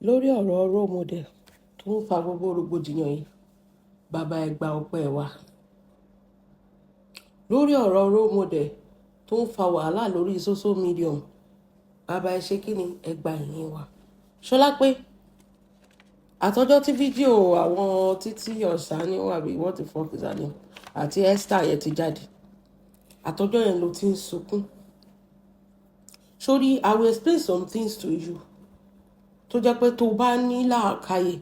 Lórí ọ̀rọ̀ role model tó ń fa gbogbo rògbòdìyàn yìí, bàbá ẹ gba ọpẹ́ wa. Lórí ọ̀rọ̀ role model tó ń fa wàhálà lórí social media, bàbá ẹ ṣe kí ni, ẹ gba ìyìn wa. Ṣọlá pé àtọjọ́ tí fídíò àwọn Títí Ọ̀sán-níwà bí, what the fuck is her name, àti Esther yẹn ti jáde, àtọjọ́ yẹn ló ti ń sunkún. Sórí, I will explain some things to you tó jẹ́ pé tó bá ní làákàyè,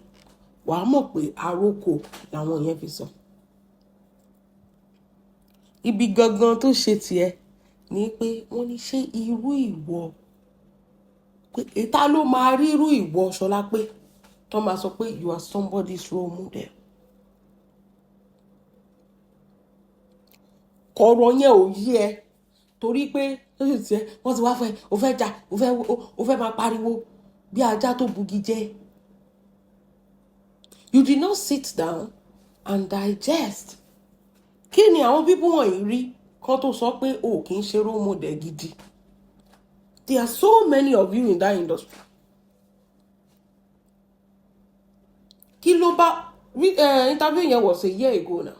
wàá mọ̀ pé àròkò làwọn yẹn fi sọ. Ibi gangan tó ṣe tiẹ̀ ni pé wọ́n ní ṣé irú ìwọ pé ìta ló máa rí irú ìwọ Ṣọlá pé tó máa sọ pé you are somebody's role model. Kọ̀rọ̀ yẹn ò yí ẹ torí pé lóṣù tiẹ̀ wọ́n ti wá fẹ́ o fẹ́ jà, o fẹ́ máa pariwo bí ajá tó bugi jẹ. You did not sit down and digest. Kí ni àwọn people wọ̀nyí rí kán tó sọ pé o kì í ṣe role model gidi? There are so many of you in that industry. Kí ló bá interview yẹn was a year ago now.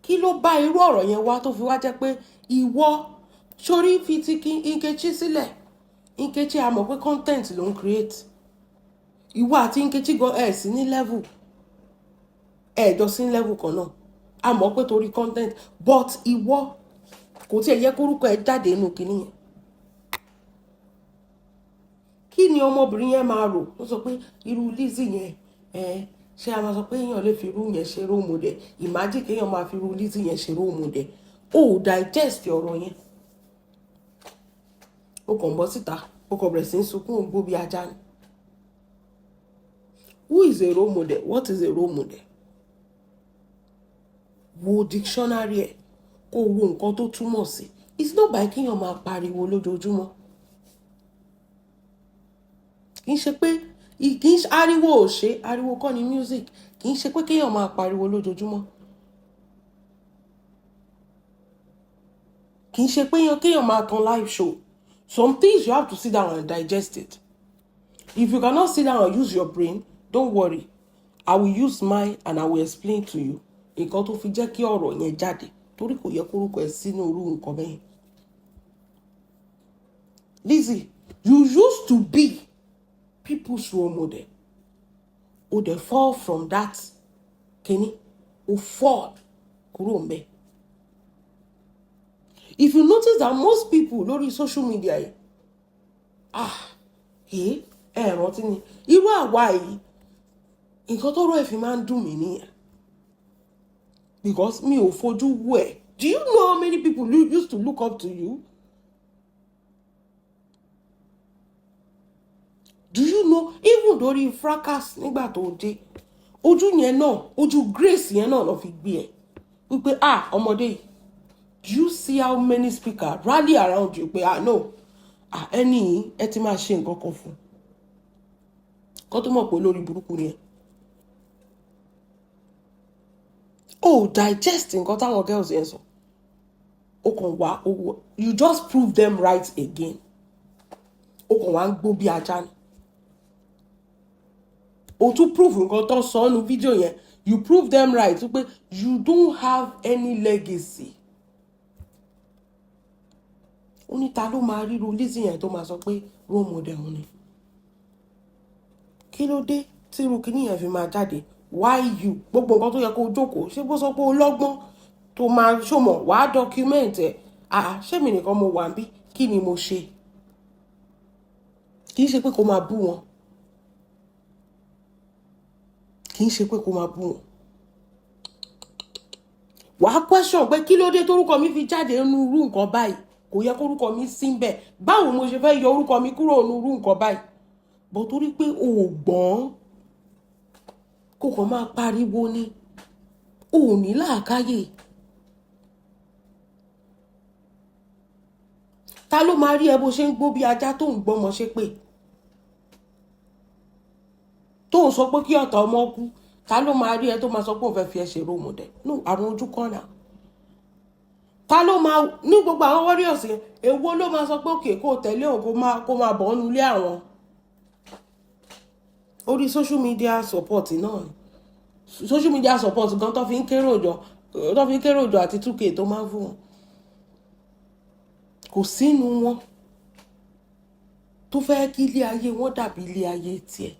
Kí ló bá irú ọ̀rọ̀ yẹn wá tó fi wá jẹ́ pé ìwọ sórí fi ti kí Nkechi sílẹ̀? Nkechi, a mọ̀ pé content ló ń create. Ìwọ àti Nkechi gan ẹ̀ sí ní level, ẹ̀ jọ sí ní level kan náà. A mọ̀ pé torí content, but ìwọ kò tiẹ̀ yẹ kórúkọ ẹ jáde nínú kinní yẹn. Kí ni ọmọbìnrin yẹn máa rò? Ó sọ pé irú Lizzy yẹn ẹ ṣé a máa sọ pé èèyàn lè fi irú yẹn ṣe role model? Imagine kéèyàn máa fi irú Lizzy yẹn ṣe role model. Ó digest ọ̀rọ̀ yẹn, ó kàn bọ́ síta, ó kàn bẹ̀rẹ̀ sí í sunkún, ògbó bí ajá ni. Who is a role model? What is a role model? Wo dictionary ẹ̀, kó wo nǹkan tó túmọ̀ sí. It's not by kéèyàn máa pariwo lójoojúmọ́. Kì í ṣe pé kì í ṣe ariwo ò ṣe, ariwo kọ́ ni music. Kì í ṣe pé kéèyàn máa pariwo lójoojúmọ́. Kì í ṣe pé kéèyàn máa tan live show. Some things, you have to sit down and digest it. If you cannot sit down and use your brain, don't worry, I will use mine and I will explain to you nǹkan tó fi jẹ́ kí ọ̀rọ̀ yẹn jáde, torí kò yẹ kórúkọ ẹ̀ sínú irú nǹkan bẹ́yẹn. Lizzy, you used to be people's role model. O dẹ̀ fall from that kini, o fall kúrò ńbẹ̀. If you notice that most people lórí social media yìí, ah, ẹ rántí ni irú àwa yìí, nǹkan tọ́rọ̀ ẹ̀ fi máa ń dùn mí nìyẹn, because mi ò fojú wò ẹ́. Do you know how many people used to look up to you? Do you know, even lórí fracas nígbà tó dé, ojú yẹn náà, ojú grace yẹn náà lọ fi gbé ẹ wípé, ah, ọmọdé yìí. Do you see how many speakers rally around you pé, ah, no, ah, ẹni yìí, ẹ ti máa ṣe nǹkan kan fún kó tó mọ̀ pé olórí burúkú ni ẹ? O digest nǹkan táwọn girls yẹn sọ, o kàn wá, you just prove them right again. O kàn wá ń gbó bí ajá ni. O tún prove nǹkan tó sọ nínú fídíò yẹn. You prove them right pé you don't have any legacy. Ó ní ta ló máa ríru Lizzy yẹn tó máa sọ pé role model ni? Kí ló dé tí irú kíní yẹn fi máa jáde? Why you? Gbogbo nǹkan tó yẹ kó jókòó ṣé, bó sọ pé o lọ́gbọ́n tó máa ṣòmọ̀, wàá document ẹ̀. Ah, ṣé mi nìkan mo wà ń bí? Kí ni mo ṣe? Kì í ṣe pé kó máa bú wọn, kì í ṣe pé kó máa bú wọn. Wàá question pé kí ló dé torúkọ mi fi jáde nínú irú nǹkan báyìí? Kò yẹ kórúkọ mi sí ń bẹ̀. Báwo mo ṣe fẹ́ yọ orúkọ mi kúrò nínú irú nǹkan báyìí? Bọ̀ torí pé o ò gbọ́n, kó kàn máa pariwo ni, o ò ní làákàyè. Ta ló máa rí ẹ bó ṣe ń gbó bí ajá tó ń gbọ́mọ ṣépè, tó ń sọ pé kí ọ̀tá ọmọ kú? Ta ló máa rí ẹ tó máa sọ pé òun fẹ́ fi ẹ ṣe role model? No, àrùn ojú kan náà. Ta ló máa ní gbogbo àwọn warriors yẹn, èwo ló máa sọ pé òkè kó tẹ̀lé òun, kó máa bọ̀ ọ́nú ilé àwọn? Orí social media support náà ni. Social media support gan tó fi ń kérò jọ, tó fi ń kérò jọ àti 2K tó máa ń fún wọn, kò sínú wọn tó fẹ́ kí ilé ayé wọn dàbí ilé ayé tiẹ̀.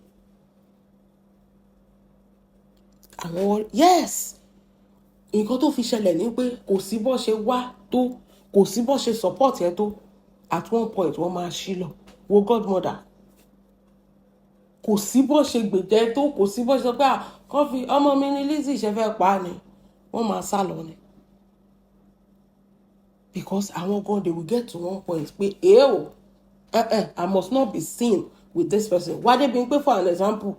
Àwọn, yes, nǹkan tó fi ṣẹlẹ̀ ni pé kò sí bó ṣe wá tó, kò sí bó ṣe support ẹ tó, at one point wọ́n máa ṣí lọ. Wo Godmother, kò sí bó ṣe gbèjẹ tó, kò sí bó ṣe sọ pé à kàn fi ọmọ mi ní Lizzy ṣe fẹ́ pa á ni, wọ́n máa sá lọ ni, because àwọn gan, they will get to one point pé, "Ew, I must not be seen with this person." Wádé Bímpé, for an example,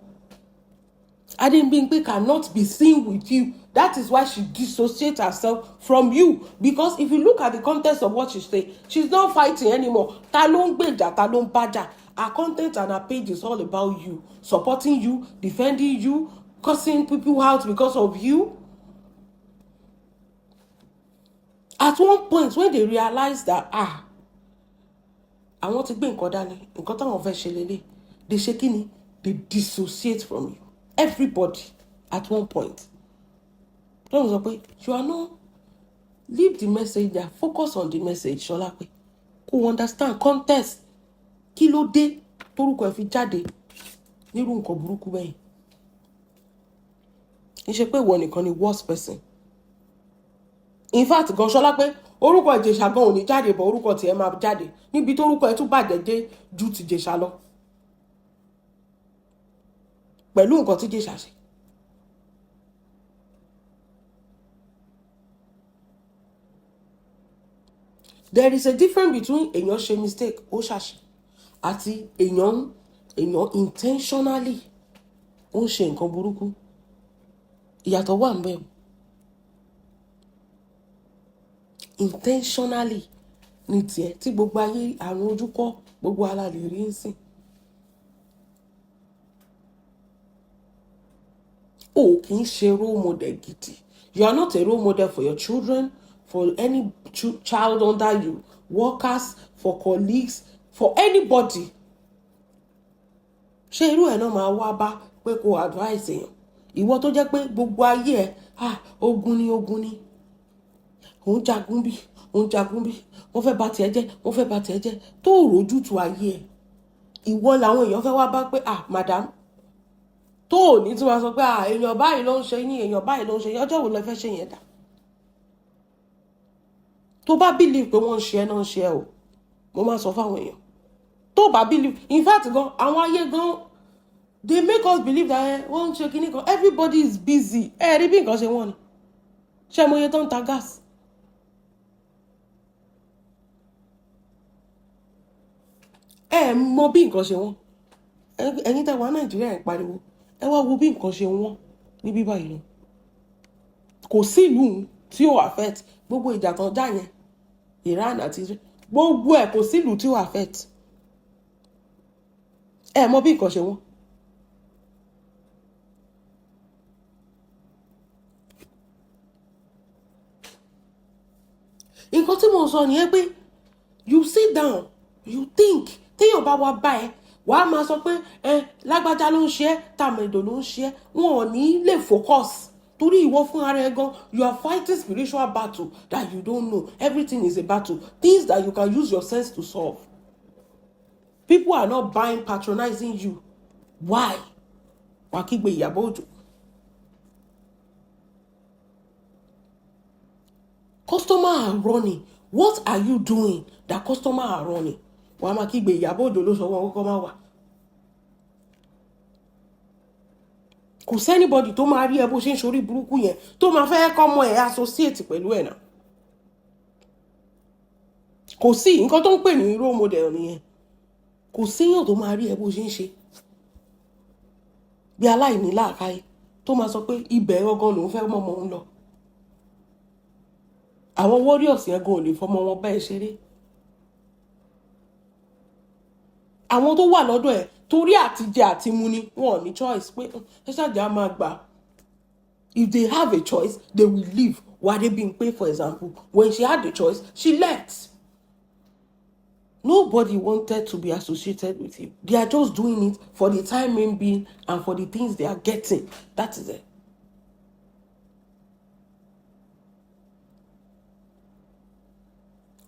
Adébímpé cannot be seen with you. That is why she dissociates herself from you, because if you look at the context of what she say, she's not fighting anymore. Ta ló ń gbèjà? Ta ló ń bájà? Her content and her page is all about you, supporting you, defending you, cursing people out because of you. At one point, when they realize that, ah, àwọn ti gbé nǹkan dání, nǹkan táwọn fẹ́ ṣe lélẹ̀, they ṣe kí ni? They dissociate from you. Everybody, at one point, lọ́run sọ pé you are not, leave the message there, focus on the message. Ṣọlá pé kó understand context, kí ló dé torúkọ ẹ̀ fi jáde nírú nǹkan burúkú bẹ́yìn. Kì í ṣe pé ìwọ nìkan ni worst person. In fact gan, Ṣọlá pé orúkọ Ìjẹ̀ṣà gan ò ní jáde bọ̀, orúkọ tiẹ̀ máa jáde níbi tó orúkọ ẹ̀ tún bàjẹ́ dé ju ti Ìjẹ̀ṣà lọ pẹ̀lú nǹkan tí Ìjẹ̀ṣà ṣe. There is a difference between èèyàn ṣe mistake, ó ṣàṣì, àti èèyàn intentionally ó ń ṣe nǹkan burúkú. Ìyàtọ̀ wà ń bẹ̀ o. Intentionally ní tiẹ̀ tí gbogbo ayé, àrùn ojú kọ́, gbogbo ara lè rí ń sìn. O kì í ṣe role model gidi. You are not a role model for your children, for any child under you, workers, for colleagues, for anybody. Ṣé irú ẹ̀ náà máa wá bá pé kó advice èèyàn? Ìwọ tó jẹ́ pé gbogbo ayé ẹ̀, ah, ogun ni, ogun ni, òun jagun bí, òun jagun bí, wọ́n fẹ́ bà tiẹ̀ jẹ́, wọ́n fẹ́ bà tiẹ̀ jẹ́, tó rójútu ayé ẹ̀, ìwọ làwọn èèyàn fẹ́ wá bá pé, "Ah, madam," tó ò ní tí wọ́n sọ pé, "Ah, èèyàn báyìí ló ń ṣe yín, èèyàn báyìí ló ń ṣe yín." Ọjọ́ wo lẹ fẹ́ ṣe yẹn dà? Tó bá believe pé wọ́n ń ṣe ẹ́ náà ń ṣe ẹ́ o, mo máa sọ fáwọn èèyàn, tó bá believe, in fact gan, àwọn ayé gan, they make us believe that wọ́n ń ṣe kinní kan. Everybody is busy. Ẹ rí bí nǹkan ṣe wọ́n ni. Ṣé mo iye tó ń ta gas? Ẹ mọ bí nǹkan ṣe wọ́n. Ẹ̀yin tẹ́ wà Nàìjíríà ń pariwo, ẹ wá wo bí nǹkan ṣe wọ́n níbí báyìí lọ. Kò sí ìlú tí ó affect gbogbo ìjà tán já yẹn, Iran àti Israel, gbogbo ẹ̀, kò sí ìlú tí ó affect. Ẹ mọ bí nǹkan ṣe wọ́n. Nǹkan tí mo sọ nìyẹn pé you sit down, you think. Téèyàn bá wá bá ẹ, wàá máa sọ pé ẹ lágbájá ló ń ṣe ẹ, tàmẹ̀dò ló ń ṣe ẹ. Wọn ò ní lè focus torí ìwọ fún ara ẹ gan, you are fighting spiritual battle that you don't know. Everything is a battle. Things that you can use your sense to solve, people are not buying, patronizing you. Why? Wàá kígbe Ìyábọ̀ Òjó. Customer are running. What are you doing that customer are running? Wàá máa kígbe Ìyábọ̀ Òjó ló sọ wọn kọ́kọ́ máa wà. Kò sí anybody tó máa rí ẹ bó ṣe ń ṣorí burúkú yẹn tó máa fẹ́ kọ́mọ ẹ̀ associate pẹ̀lú ẹ̀ náà. Kò sí nǹkan tó ń pè ní role model nìyẹn. Kò séèyàn tó máa rí ẹ bó ṣe ń ṣe bí aláìní làákàyè tó máa sọ pé ibẹ̀ gangan lòún fẹ́ mọ́mọ́ ń lọ. Àwọn warriors yẹn gan ò lè fọmọ wọn bẹ́ẹ̀ ṣeré. Àwọn tó wà lọ́dọ̀ ẹ̀, torí àtijẹ àti mu ni, wọn ò ní choice pé ẹ ṣáàjà máa gbà. If they have a choice, they will leave. Wade Bimpe, for example, when she had the choice, she left. Nobody wanted to be associated with you. They are just doing it for the time being and for the things they are getting. That is it.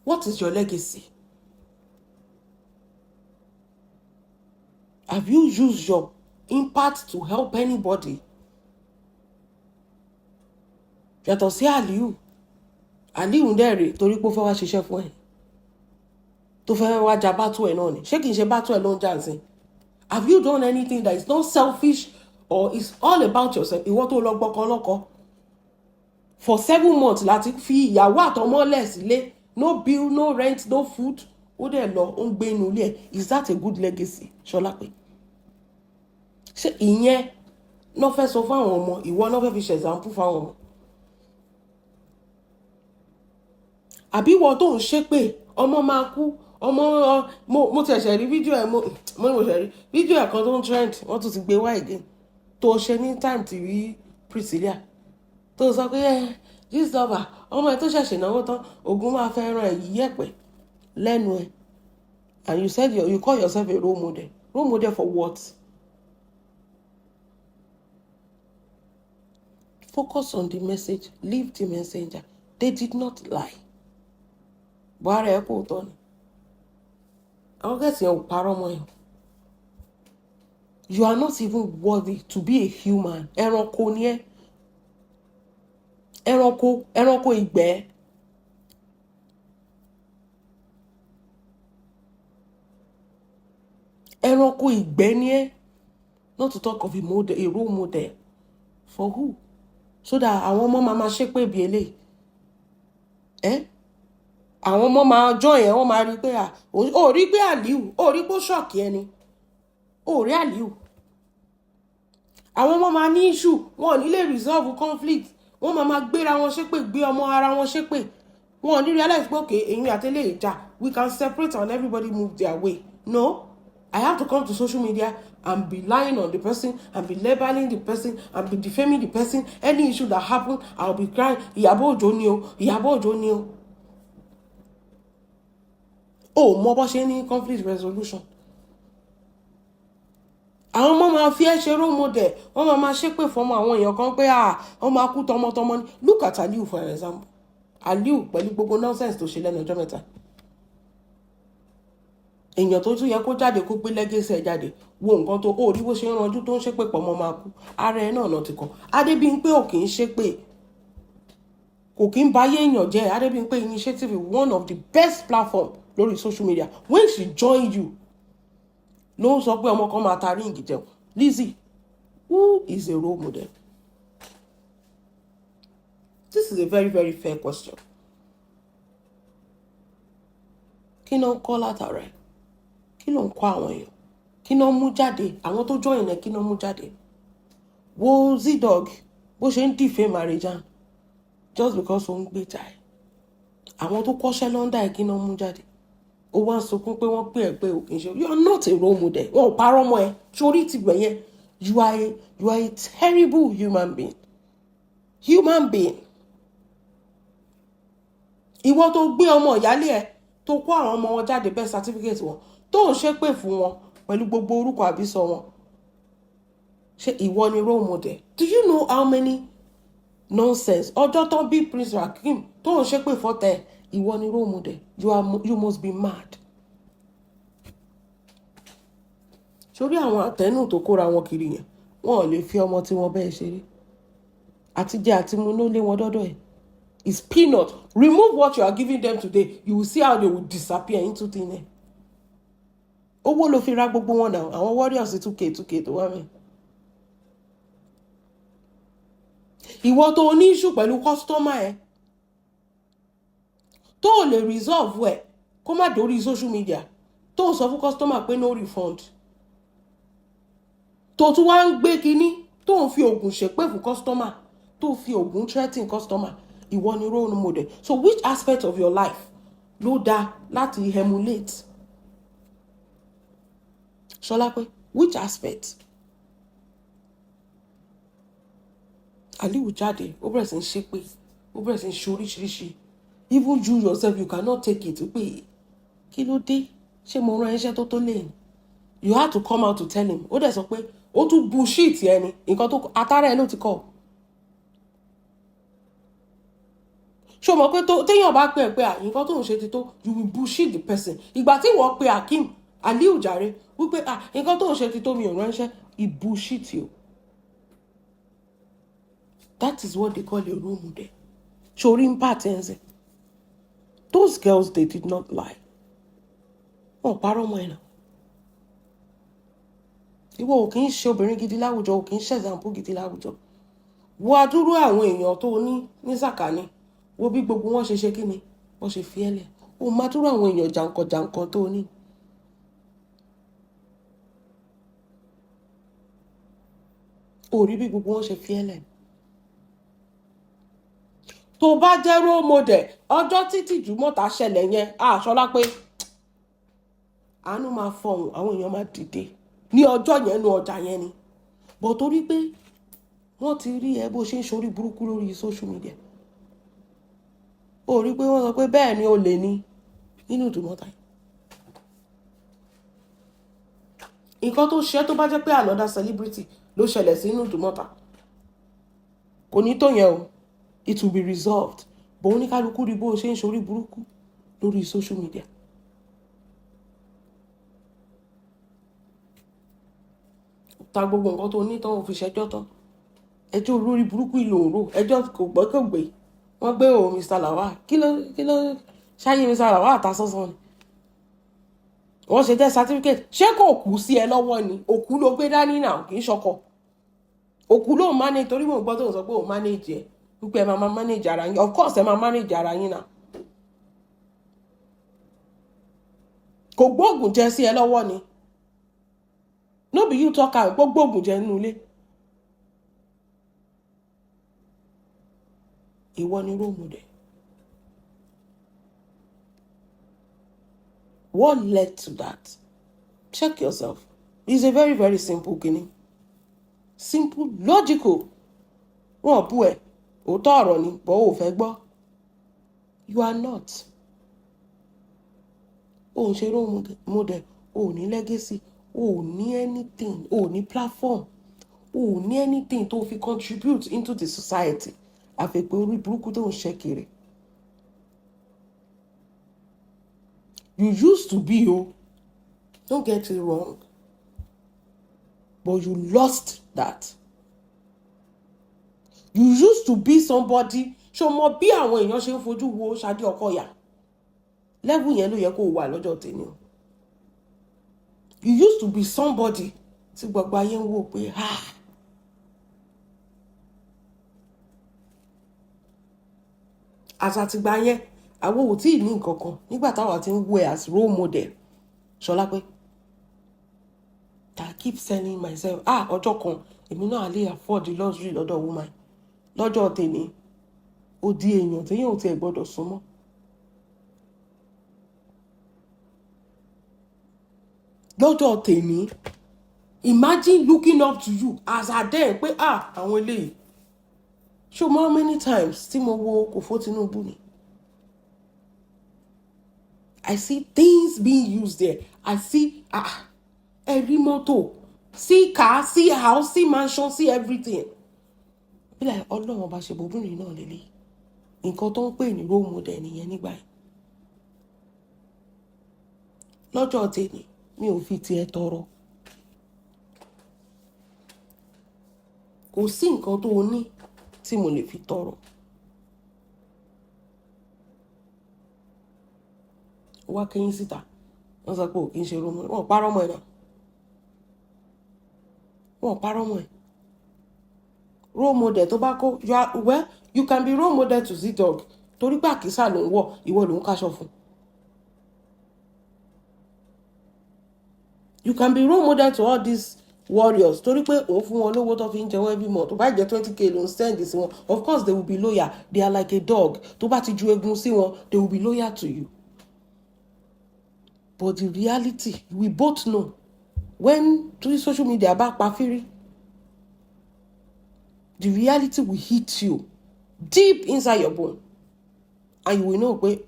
What is your legacy? Have you used your impact to help anybody? Yàtọ̀ sí Aliu. Aliu ń dẹ̀rẹ̀ torí pé ó fẹ́ wá ṣiṣẹ́ fún ẹ̀. Tó fẹ́ wá ja battle ẹ̀ náà ni. Ṣé kìí ṣe battle ẹ̀ ló ń jà sí? Have you done anything that is not selfish or is all about yourself? Ìwọ tó lọ gbọ́kọ lọ́kọ. For 7 months láti fi ìyàwó àtọmọ lẹ̀ sílé. No bill, no rent, no food. Ó dẹ̀ lọ, ó ń gbé inú ilé ẹ̀. Is that a good legacy? Ṣọlápé. Ṣé ìyẹn náà fẹ́ sọ fún àwọn ọmọ? Ìwọ náà fẹ́ fi ṣe example fún àwọn ọmọ? Àbí ìwọ tó ń ṣépè, ọmọ máa kú, ọmọ mo ti ẹ̀ṣẹ̀ rí fídíò ẹ̀, mo ṣẹ̀ rí fídíò ẹ̀ kan tó ń trend, wọ́n tún ti gbé wá again. Tó ṣe ní time tí rí Priscilla. Tó sọ pé ẹ Gistlover, ọmọ ẹ tó ṣẹ̀ṣẹ̀ náwó tán, Ògún máa fẹ́ ràn ẹ̀ yí ẹ̀pẹ̀ lẹ́nu ẹ̀. And you said you call yourself a role model. Role model for what? Focus on the message, leave the messenger. They did not lie. Buhari ẹ kò tọ́ ni. Àwọn gẹ̀ẹ́sì yẹn ò parọ́ mọ́ ẹ. You are not even worthy to be a human. Ẹranko ni ẹ́. Ẹranko, ẹranko ìgbẹ́. Ẹranko ìgbẹ́ ni ẹ́. Not to talk of a model, a role model. For who? So that àwọn ọmọ máa ma ṣépè bí eléyìí. Eh? Àwọn ọmọ máa join ẹ̀, wọ́n máa rí pé à, ó rí pé Aliu, ó rí pé ó ṣọ̀kì ẹni. Ó rí Aliu. Àwọn ọmọ máa ní issue, wọn ò ní lè resolve conflict. Wọ́n máa ma gbéra wọn ṣépè, gbé ọmọ ara wọn ṣépè. Wọn ò ní realize pé okay, èmi àti eléyìí jà, we can separate and everybody move their way. No, I have to come to social media and be lying on the person and be labeling the person and be defaming the person. Any issue that happen, I'll be crying. Ìyábọ̀ Òjó ni o, Ìyábọ̀ Òjó ni o. O mọ bó ṣe ní conflict resolution. Àwọn ọmọ máa fi ẹ́ ṣe role model, wọ́n máa máa ṣépè fọmọ àwọn èèyàn kan pé à, wọ́n máa kú tọmọtọmọ ni. Look at Aliu for example. Aliu pẹ̀lú gbogbo nonsense tó ṣe lẹ́nu ọjọ́ mẹ́ta. Èèyàn tó tún yẹ kó jáde kó gbé legacy ẹ̀ jáde, wo nǹkan tó ó rí bó ṣe ń ranjú tó ń ṣépè pọ̀ mọ́ máa kú. Ara ẹ̀ náà náà ti kọ́. Adébímpé ò kì í ṣépè, kò kí ń báyé èèyàn jẹ́. Adébímpé initiative is one of the best platform lórí social media. When she join you, ló ń sọ pé ọmọ kan máa ta ring jẹun. Lizzy, who is a role model? This is a very, very fair question. Kí ló ń kọ́ látara ẹ̀? Kí ló ń kọ́ àwọn èèyàn? Kí ló ń mú jáde? Àwọn tó join ẹ̀, kí ló ń mú jáde? Wo Z-Dog bó ṣe ń defame Marijan just because ó ń gbèjà ẹ̀. Àwọn tó kọ́ṣẹ́ lọ́ndà ẹ̀, kí ló ń mú jáde? Ó wá ń sunkún pé wọ́n pè ẹ́ pé ò kì í ṣe. You are not a role model. Wọn ò parọ́ mọ́ ẹ. Sórí ti gbẹ̀ yẹn. You are a terrible human being. Human being. Ìwọ tó gbé ọmọ ìyálé ẹ tó kó àwọn ọmọ wọn jáde birth certificate wọn tó ń ṣépè fún wọn pẹ̀lú gbogbo orúkọ àbísọ wọn. Ṣé ìwọ ni role model? Do you know how many nonsense ọjọ́ tán bí Prince Rakim tó ń ṣépè fọ́tẹ̀? Ìwọ ni role model. You must be mad. Sórí àwọn àtẹnù tó kóra wọn kiri yẹn, wọn ò lè fi ọmọ tí wọn bẹ́ẹ̀ ṣeré. Àtijẹ àti mu ló lé wọn dọ́dọ̀ ẹ̀. It's peanut. Remove what you are giving them today, you will see how they will disappear into thin air. Owó ló fi ra gbogbo wọn náà, àwọn warriors 2K 2K tó wá mi. Ìwọ tó ní issue pẹ̀lú customer ẹ tó ò lè resolve ẹ kó má dórí social media, tó ń sọ fún customer pé no refund, tó tún wá ń gbé kinní tó ń fi oògùn ṣépè fún customer, tó fi oògùn threaten customer. Ìwọ ni role model. So which aspect of your life ló dáa láti emulate? Ṣọlápé, which aspect? Aliu jáde, ó bẹ̀rẹ̀ sí ń ṣépè, ó bẹ̀rẹ̀ sí ń ṣe oríṣiríṣi. Even you yourself, you cannot take it pé kí ló dé? Ṣé mo rán iṣẹ́ tó tó lè ní? You had to come out to tell him. Ó dẹ̀ sọ pé ó tún bullshit ẹni nǹkan tó atara ẹ ló ti kọ́. Ṣé o mọ̀ pé téèyàn bá pè é pé nǹkan tó ń ṣe ti tó, you will bullshit the person. Ìgbà tí ìwọ pe Akeem Aliu jàre wípé nǹkan tó ń ṣe ti tó, mi ò ránṣẹ́, he bullshit you. That is what they call a role model. Sori impact ẹ̀ ń sìn. Those girls, they did not lie. Wọn ò parọ́ mọ́ ẹ̀ náà. Ìwọ ò kì í ṣe obìnrin gidi láwùjọ, ò kì í ṣe example gidi láwùjọ. Wo adúrú àwọn èèyàn tó ní ní sàkání, wo bí gbogbo wọn ṣe ṣe kí ni wọ́n ṣe fi ẹ́ lẹ̀. O máa dúró àwọn èèyàn jàǹkànjàǹkàn tó ní. O rí bí gbogbo wọn ṣe fi ẹ́ lẹ̀. Tó bá jẹ́ role model, ọjọ́ títí jùmọ̀ta ṣẹlẹ̀ yẹn, àṣọlá pé àánú máa fọhùn, àwọn èèyàn máa dìde ní ọjọ́ yẹn nu ọjà yẹn ni. Bọ̀ torí pé wọ́n ti rí ẹ bó ṣe ń ṣorí burúkú lórí social media, ó rí pé wọ́n sọ pé bẹ́ẹ̀ ni, ó lè ní nínú ìdùmọ̀ta yìí. Nǹkan tó ṣe tó bá jẹ́ pé another celebrity ló ṣẹlẹ̀ sí inú ìdùmọ̀ta, kò ní tó yẹn o, it will be resolved. Bó oníkálukú rí bó ṣe ń ṣorí burúkú lórí social media. Ta gbogbo nǹkan tó ní tán, ò fi ṣẹjọ́ tán, ẹjọ́ olórí burúkú ìlò òró, ẹjọ́ kò gbọ́ kò gbé. Wọ́n gbé o Mr. Lawal, kí ló ṣáyé Mr. Lawal àtàsánsan ni wọ́n ṣe death certificate. Ṣé kò kú sí ẹ lọ́wọ́ ni? Òkú ló gbé dání náà, kì í ṣọkọ. Òkú ló ń manage, torí mò ń gbọ́ tó ń sọ pé òun manage ẹ, wípé ẹ máa máa manage ara yín. Of course ẹ máa manage ara yín náà. Kò gbóògùn jẹ sí ẹ lọ́wọ́ ni? No be you talk am, gbóògùn jẹ nínú ilé. Ìwọ ni role model. What led to that? Check yourself. It's a very, very simple kini, simple, logical. Wọn bú ẹ, òótọ́ ọ̀rọ̀ ni, bọ́ ò fẹ́ gbọ́. You are not, o ń ṣe role model, o ò ní legacy, o ò ní anything, o ò ní platform, o ò ní anything tó fi contribute into the society, àfẹ́pẹ́ orí burúkú tó ń ṣe kiri. You used to be o, don't get it wrong, but you lost that. You used to be somebody. Ṣo mọ bí àwọn èèyàn ṣe ń fojú wo Ṣadé Ọkọyà? Level yẹn ló yẹ kó o wà lọ́jọ́ tèmi o. You used to be somebody tí gbogbo ayé ń wò pé, ah, àtàtìgbà yẹn àwọn ò tí ì ní nǹkan kan nígbà táwa ti ń wo ẹ as role model. Ṣọlá pé I keep sending myself, ah, ọjọ́ kan èmi náà lè afford the luxury lọ́dọ̀ woman. Lọ́jọ́ tèmi, ó di èèyàn téèyàn ò tiẹ̀ gbọ́dọ̀ súnmọ́. Lọ́jọ́ tèmi, imagine looking up to you as at then pé, ah, àwọn eléyìí. Ṣé o mọ how many times tí mo wo Kòfó Tinubu ni? I see things being used there. I see, ah, ẹ̀rí mọ́tò, see car, see house, see mansion, see everything. Bí like Ọlọ́run ọba ṣe bobìnrin náà lélẹ̀, nǹkan tó ń pè ní role model nìyẹn nígbà yẹn. Lọ́jọ́ tèmi, mi ò fi tiẹ̀ tọrọ. Kò sí nǹkan tó o ní tí mo lè fi tọrọ. Ó wá kẹ́yìn síta, wọ́n sọ pé ò kí ń ṣe role model. Wọ́n parọ́ mọ́ ẹ náà, wọ́n parọ́ mọ́ ẹ. Role model tó bá kó, you are, well, you can be role model to Z-Dog, torí pé àkísà ló ń wọ̀, ìwọ ló ń káṣọ fún. You can be role model to all these warriors, torí pé òun fún wọn lówó tó fi ń jẹun every month. Tó bá jẹ́ 20K ló ń send sí wọn, of course they will be loyal. They are like a dog, tó bá ti ju egun sí wọn, they will be loyal to you. But the reality, we both know, when through social media bá pa fírí, the reality will hit you deep inside your bone, and you will know pé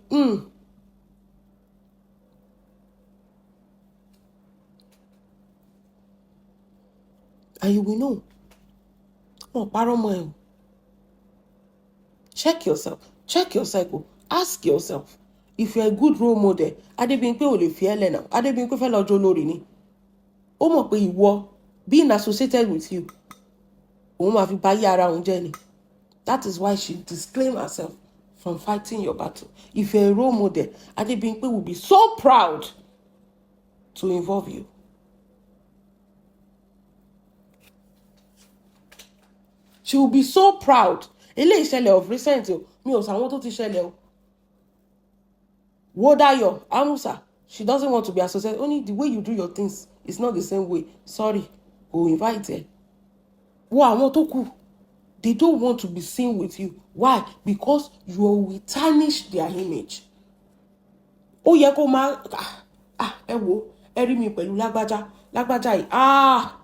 And you will know. Wọn parọ́ mọ́ ẹ o. Check yourself, check your cycle, ask yourself if you're a good role model. Adébímpé ò lè fi ẹ́ lẹ̀ náà. Adébímpé fẹ́ lọ́jọ́ olórí ni. Ó mọ̀ pé ìwọ, being associated with you, òun máa fi báyé ara òun jẹ́ ni. That is why she disclaim herself from fighting your battle. If you're a role model, Adébímpé will be so proud to involve you. She will be so proud. Eléyìí ṣẹlẹ̀ of recent o, mi ò sàwọn tó ti ṣẹlẹ̀ o. Wo Dayo Amusa, she doesn't want to be associated. Only the way you do your things is not the same way. Sorry, kò invite ẹ. Wo àwọn tó kù, they don't want to be seen with you. Why? Because you will tarnish their image. Ó yẹ kó máa, ah ah, ẹ wo, ẹ rí mi pẹ̀lú lágbájá, lágbájá yìí, ah,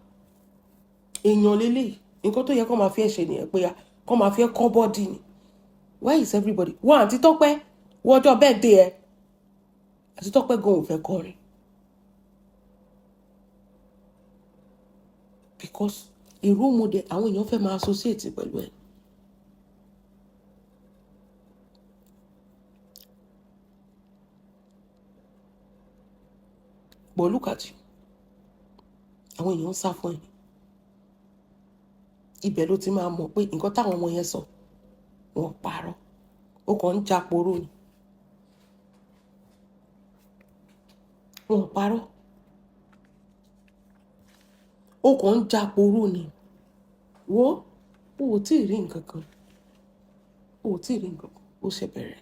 èèyàn lélẹ̀. Nǹkan tó yẹ kó máa fi ẹ̀ ṣe nìyẹn, pé kó máa fi ẹ̀ kọ́ body ni. Where is everybody? Wọ́n àǹtí Tọ́pẹ́, wọ́jọ́ birthday ẹ, àǹtí Tọ́pẹ́ gan ò fẹ́ kọrin because a role model, àwọn èèyàn fẹ́ máa associate pẹ̀lú ẹ̀. But look at you, àwọn èèyàn ń sá fún ẹ. Ibẹ̀ ló ti máa mọ̀ pé nǹkan táwọn ọmọ yẹn sọ, wọ́n parọ́. Ó kàn ń japoró ni. Wọ́n parọ́, ó kàn ń japoró ni. Wo, o ò tí ì rí nǹkan kan, o ò tí ì rí nǹkan kan. Ó ṣe bẹ̀rẹ̀.